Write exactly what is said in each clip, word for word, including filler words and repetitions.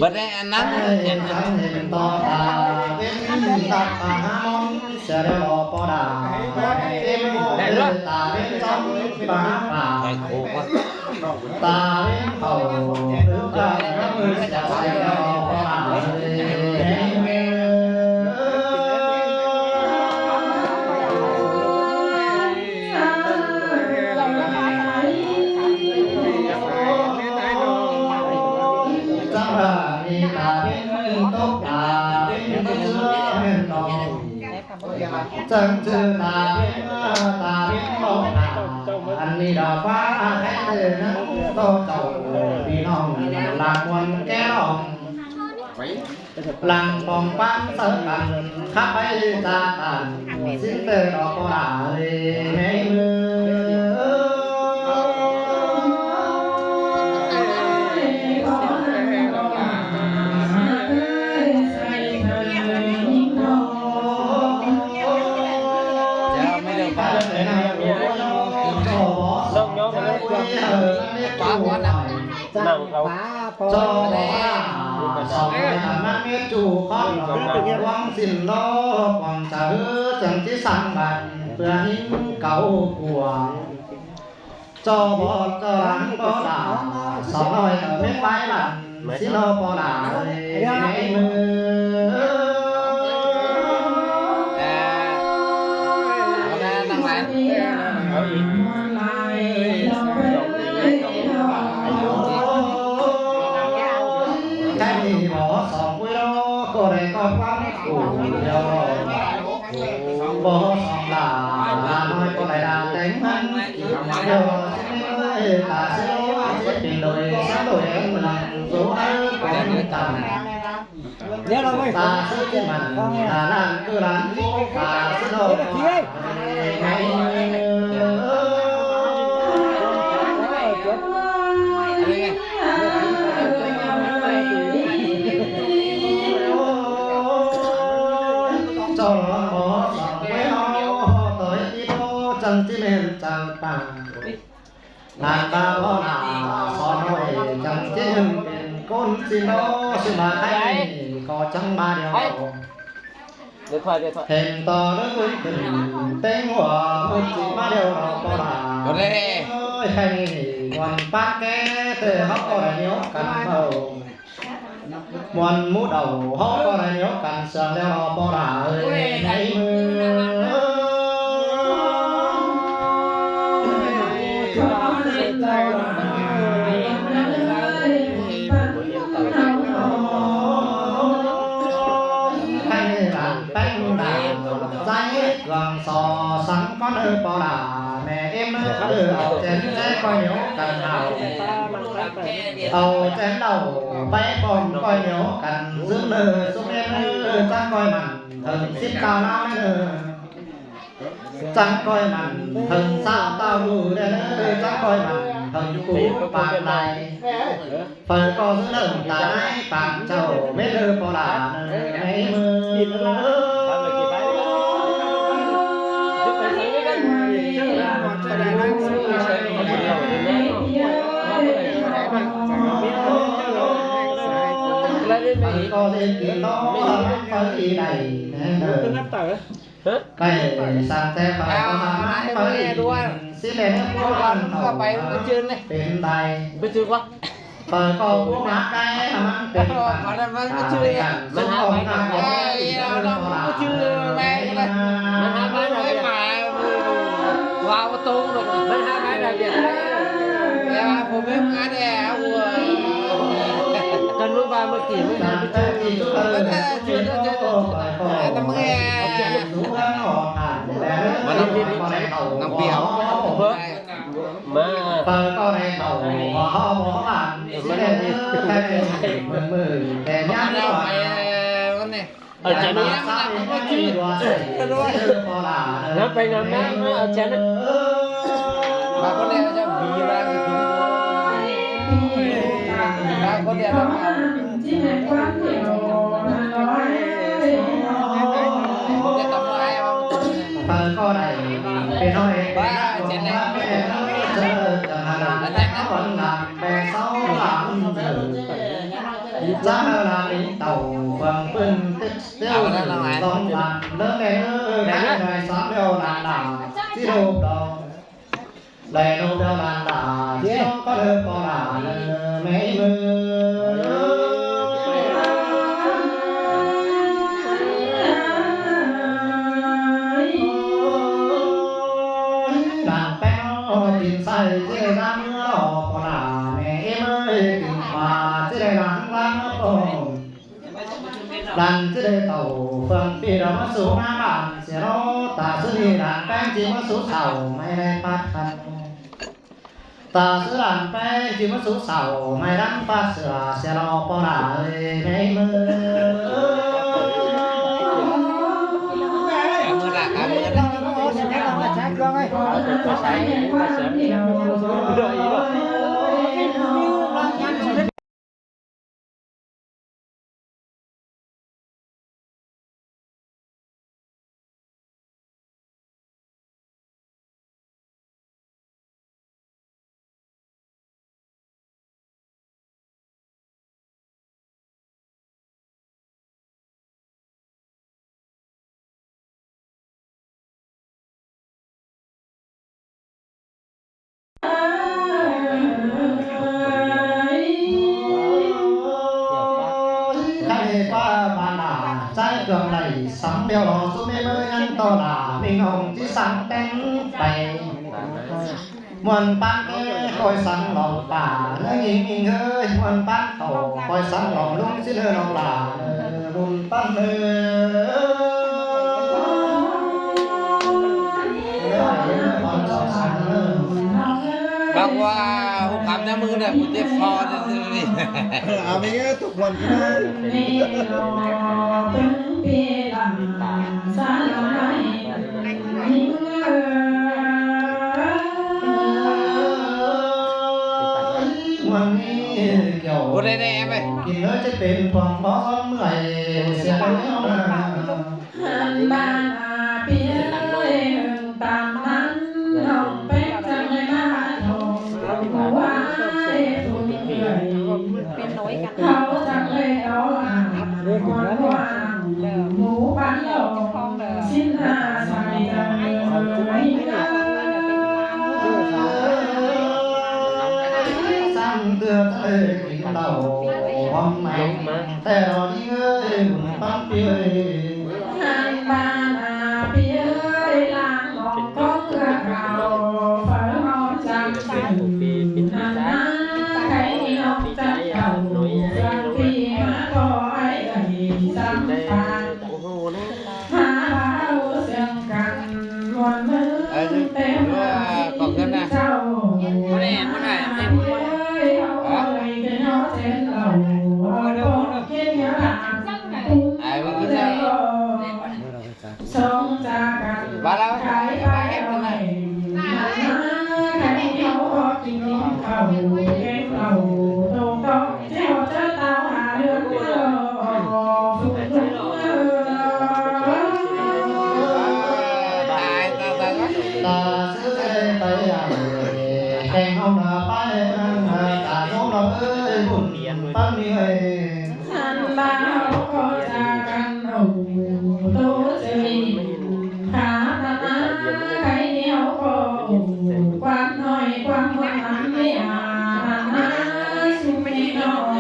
Bớt đấy ăn nắng. Đấy luôn. Khổ quá. Chắng chư ta biết, ta biết mong. Ăn ni đỏ quá, hãy từ nắng tô chậu, vì nong là muôn kéo. Lăng bong pán sớ căn, khắp báy ta tàn, xin tơ đó có đà lê ngáy mưa. Nặng lắm. Cho bố là mắc mết chủ khót lòng quang xin lô quảng trả hứa chẳng chí sang bạn, tựa hính cầu của. Cho bố cho lắng có là, sau nói ở mết bái bạn, xin lô bố là ơi, ngày mưa. Cái gì bỏ sóng quê đó, cô này con quá khổ nhiều. Bỏ sóng là, là nói cô này là đánh ăn. Nhiều xin ơi, ta sẽ, sẽ tìm đổi, sẽ đổi em là dấu ơi, có những tầm. Nhớ nó mới. Ta sẽ tìm mặn, là làng cứ làng, ta sẽ đổi. Ngàn ba bó nạ so nói chẳng chứ hưng tiền côn xin đó, xin mà hay có chẳng ba điều. Điện thoại, điện thoại. Hên to lứa quên khửn, tên hùa hưng chỉ ba điều đó có là. Có đây. Ơi, hay còn bác cái tê hóc có là nhớ cắn đầu. Muôn mút đầu hóc có là nhớ cắn sờ leo bó là ơi, hay mưa. Hay là bánh đà, trái vàng so sánh có nơi bó là mẹ em, áo chén sẽ coi nhớ cắn hào. Áo chén đầu, bé bông coi nhớ cắn dưỡng nơi, xúc em, chắc coi mặn, thần xin cao lắm nơi. Chắng coi mặn hơng sao tao lù đen ơi, chắng coi mặn hơng cú pạt lai. Phở co dưỡng lợn ta nái pạt chầu mết lơ po là nơ ngáy mơ. Phở co dưỡng kì tó, phở kì đẩy nơ. Hả? Cái sang thế phải có hai cái đuôi. Xin để nó có ăn. Không phải bữa trưa này. Đến đây. Bữa trưa quá. Phải có bố má cái mà ăn. Ờ, mà nó vẫn bữa trưa. Mà hả? Ai, nó, nó bữa trưa này. Mà hả? Mà nó mà. Vào cái tô rồi. Mà hả? Mà là việc. Em ăn phô bếp cá đẻ, ua. Cần lúc ba mươi kỷ mới hả? Bữa trưa. Bữa trưa, bữa trưa, bữa trưa. Mà năm, năm kia. Mà. Ở trên này. Nó phải ngắm ngắm ở trên. Bà con này cho vì là bà con này là Phở co đảy, phải nói ba chén này. Là chén Áo ấn làm bè sáu là ưng dự. Giá hơ là lính tàu phường Pưn Tết Tiêu Dòng làm lớn lên ơ, cái đời xóm đều là là Chi đô đầu. Đây đô đều là là Chi đô có được có là mẹ mơ. Đàn péo tin sai dễ ra mưa lỏ có là mẹ em ơi, tình mà dễ ra lắng lắng bông. Đàn dễ tàu phường đi đó mà số má bạn sẽ nó ta xứ đi đàn péng chỉ mà số sáu mày này phát hành. Ta xứ đàn péng chỉ mà số sáu mày đăng phát sửa sẽ lo po là ơi mẹ mơ. Khai pha ba nả, sai cương đảy sắm điêu lỏ, sú mê mơ nhắn to là, minh hồng chí sáng tén bày. Muôn pán cái coi sáng lòng bà, nơ nghinh nghinh hơi, muôn pán khẩu coi sáng lòng lung xin hơi lòng bà, muôn pán hơi. Bác qua hôm khám nhá mưng này, một tiếp phò. Ơ, à, mình ơi, tục quần cái này. Ủa, đây, đây, em ơi. Hăn ba nả pia ơi, hưng tam nắng, hồng pét trăng lê ma thổ, hua ê phung người, hâu trăng lê đó à, quan quan, mũ bán lồng, xin tha sai trăng lê. Sắm tưa tơi kính đầu, hóm mẹ, tè lo đi ơi, bún tắm đi ơi. Hăn ba nả pia ơi, láng mong có ngựa khảo, phở mong trăng sừng, hăn nả khay đi học trăng cầu, trăng phi má có ai đẩy sắm pha. Hả bao sương cắn muôn mơ. Ơ, tên là có gân à? Có này, có này, tên có này. Hả? Ai, có gân à? Sống ra cắn. Ba đâu? Cái ba em cái này. Hả? Cái nhau có kinh nghiệm cầu, cái cầu, tô tô. Hăn ba hâu có cha căn ổ tô chơ lì. Khá ta ná khay điêu có ổ quan nói quan muôn lắm đi à. Hăn ba sung đi nó.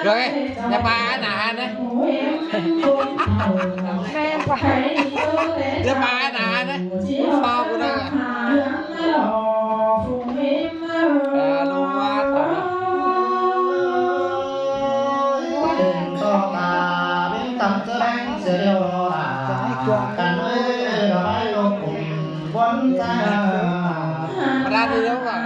Rồi, nhà bà ai nả hăn đấy? Nhà bà ai nả hăn đấy? Sao cũng được. Alo, alo. Bên to ta, bên tắm sơ đánh sơ điêu lo là. Căn ơi, lo ai lo cùng buôn ta. Mà ra đi đâu à?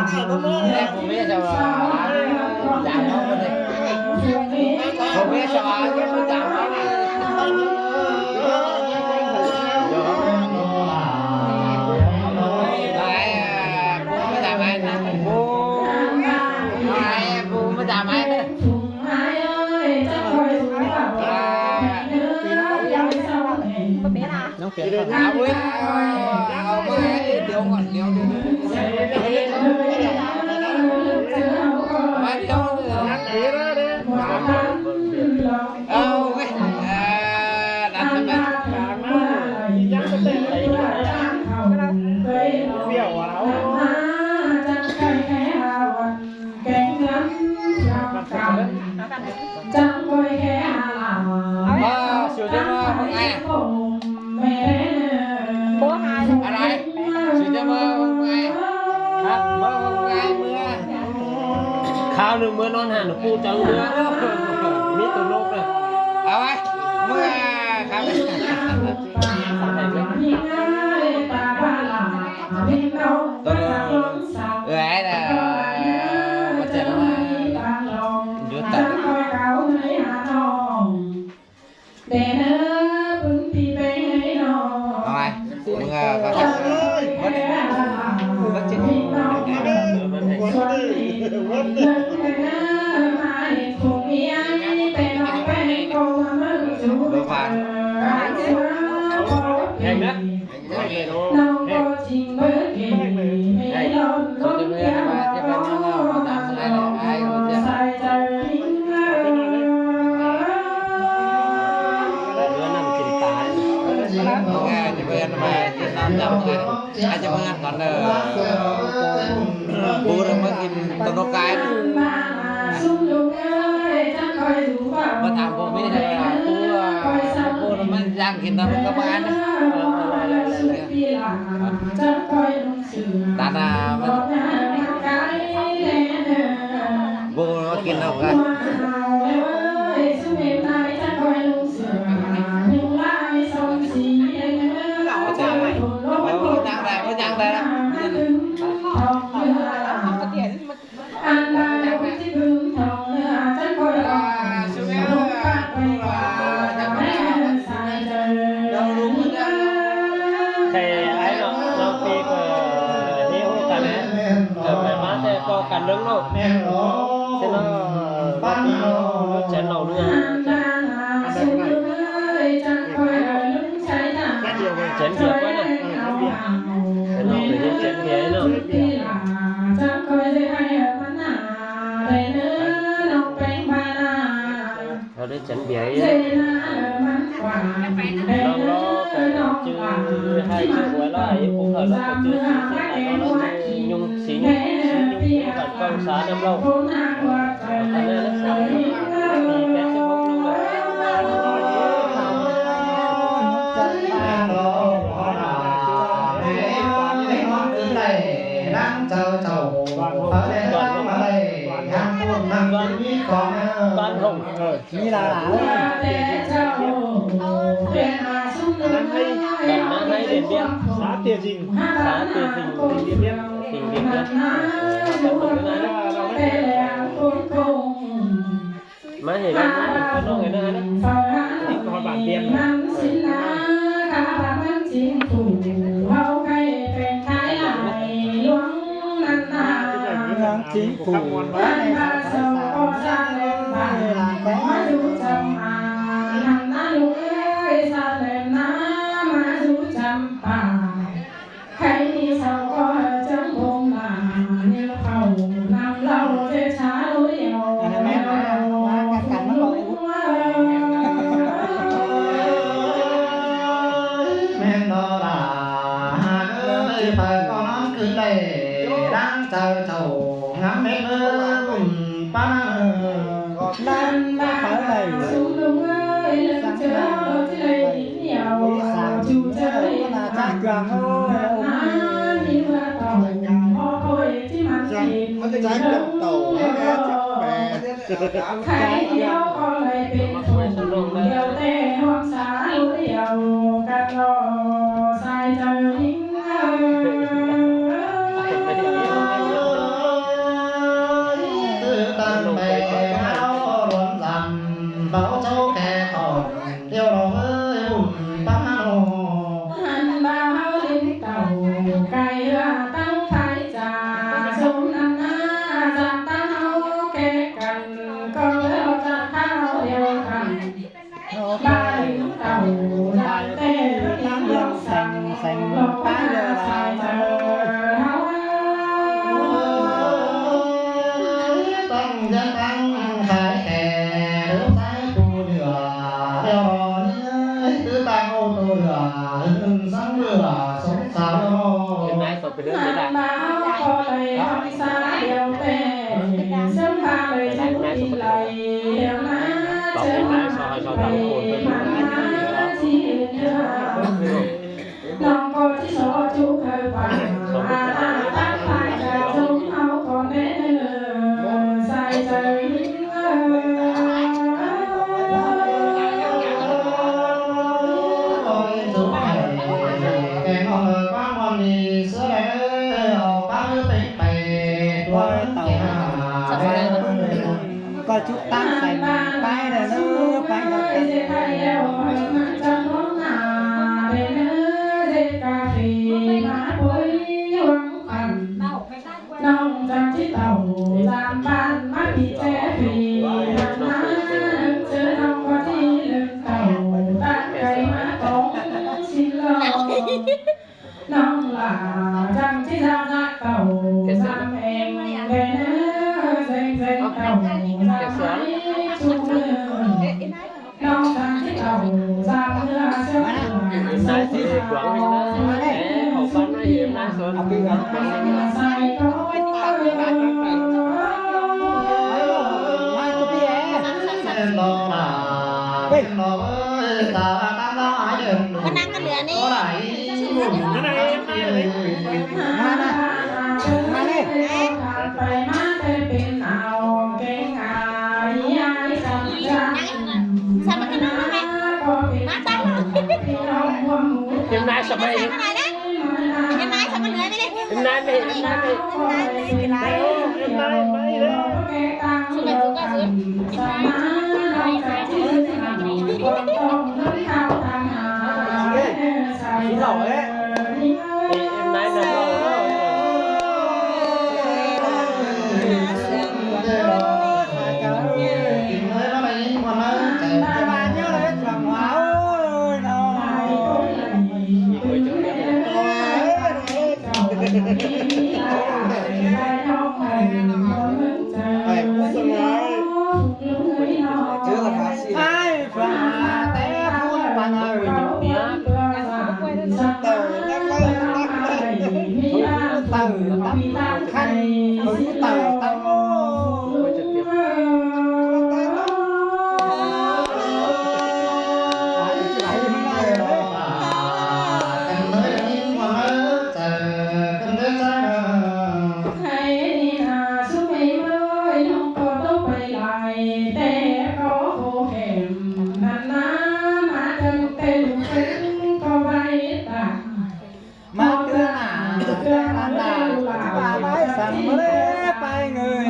Phu mết chaư a, dám máư đi. Phu mết chaư a, dám máư đi. Ai, phu mết dám máư đi. Ai, phu mết dám máư đi. Ai, น้องเปียกก่อน เอาไว้ เอาไว้ เดี๋ยวก่อน เดี๋ยว เดี๋ยว เดี๋ยว มา เดี๋ยว เอาไว้ เออ นั่นใช่ไหม เดี๋ยวเอา แกงเงินทองคำ จังค่อยแค่หา มา สิวจะมาเมืองไง อะไร สิวจะมาเมืองไง ฮะ มาเมืองไง เมือง คราวหนึ่งเมืองนอนหันปู่จังเมือง มีตัวโลกเลย เอาไว้ เมืองครับ ตัวโลก เอ้ยนะ มาเจอแล้ว หยุดตัด เอาไง มึงอะ ก็ ดูผ่าน แข่งนะ น้องก็จริงเมื่อกี้ไม่ร้อนร้อนเดียวใส่ใจ เรือน้ำกินตาย โอเค จะเพื่อนมากินน้ำดำเลย อาจจะเพื่อนก่อนเด้อ ปูเรามากินต้นนกกาย มาถามผมไม่ได้ว่าปูอะ ปูมันย่างกินตอนกลางวันนะ ตาหน้ามัน ปูมากินเอากัน เอาจ้ะ เอาย่างได้ เอาย่างได้นะ อันใดที่พึงทองเนื้อจันคอยออก ใครไอ้เนาะ เราปีกว่าเฮโอกันนะ เออ ไปมาแต่ก็กันเรื่องโลก เช่นเนาะ บ้านเรา เช่นเราเนื้อ เช่นเดียวกันนะ เช่นเราเรียนเช่นเดียวเนาะ เราได้ฉันเบียร์ น้องรอแต่จื้อให้ชื่อหวยแล้วไอ้พวกเขาแล้วก็จื้อสีเส้นไหนแล้วเรายุงสิงสิงยุงกันกล้องสาน้ำเราอันนั้นนะมีแปดสิบหกนึงเลย นางเจ้าเจ้า เขาได้ทำอะไร ทางพวกนั้นมีของ บ้านห้อง เออ นี่ล่ะ เออ นั่งให้ นั่งให้เด่นเด่น สาเตียจริง สาเตียจริง เด่นเด่น จริงเด่นเด่น มาเห็นแล้ว มาเห็นแล้ว น้องเห็นแล้วนะ นี่ก็บาดเบียน นางจิงผู หลานไป ใครมีเศร้าก็จำผมมา เนี่ยเขานำเราเทชาลุยเอา อันนั้นแม่นนะ ว่ากันกันมาบอก แม่นบ่ล่ะ หากเอ้ย ไปก็นอนคืนได้ ดังเจ้าเจ้า งามแม่เอ้ย บุญป้า นั่นมาไปเลย สังเกต สามจุดเท่าไหร่ หน้าจ้างเกลือง โอ้ย มันจะใช้เกลืองเต่า ใครเดียวก็เลยเป็นคนเดียวแต่ห้องสาวเดียวกันรอสายใจ เออ Dân tăng khải kẻ đớp thái tu lửa, đeo ni ơi, tứ tang ô tô lửa, hưng sóng lửa, sống sao lo. Hôm nay so với hôm nay đã. Năm báo có lời không xa điều tệ, sớm ba lời chú tin lời, điều lá chớ mặn mặn mặn mặn mặn chi nhớ. ꞌNọng ꞌcọ ꞌchí so ꞌchu khảu pang, a ta tắt tai cả dông ꞌháu ꞌcọ ꞌnê ꞌnớ, sai chaư ꞌnhính ơ. Ôi, dông ꞌháu ꞌnê, keng ꞌhọt ꞌquám ꞌmuôn đi ꞌsứa đaư, au ꞌpá ꞌhứ pêng pay, tua ꞌnưng kẻ hả. ꞌCọ chúc tang sảy pay đaư ꞌnớ, pay đaư. ꞌNọng chắng ꞌchí tảu dăm ꞌpan ꞌmá phi ché phi, ꞌnặn ꞌnớ ꞌnưng ꞌchớ ꞌnọng ꞌcọ ꞌchí lưng tảu, tắc cay ꞌmá tống xin lo. ꞌNọng lả chắng ꞌchí dăm dăm tảu, dăm eng đe ꞌnớ, dêng dêng tảu, dăm ꞌmá ꞌchu ꞌnớ. ꞌNọng chắng ꞌchí tảu, dăm ꞌnớ, sớm ꞌnớ, sớm ꞌnớ, ê, khảu ꞌpắn ꞌnớ, ê, ꞌná sớm. Sai có ꞌnăng căn lửa ꞌnị. ꞌNăng căn lửa ꞌnị. ꞌNăng căn lửa ꞌnị. Em nai sắp mảy. Em nai sắp mảy. Em nai mảy, em nai mảy. Em nai mảy, em nai mảy. Em nai mảy. Ê, em nai mảy. ꞌMá ꞌtưa nả, ꞌtưa nả, ꞌchí ꞌva ꞌvái săng ꞌmá ꞌlế pay người.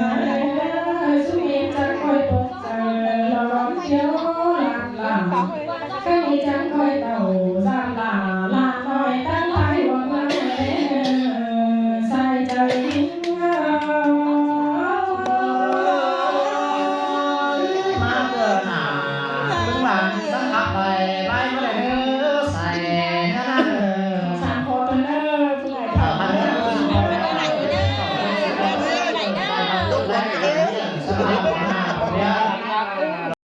ꞌMá ꞌtưa nả, ꞌlứng lăng săng khắp pay.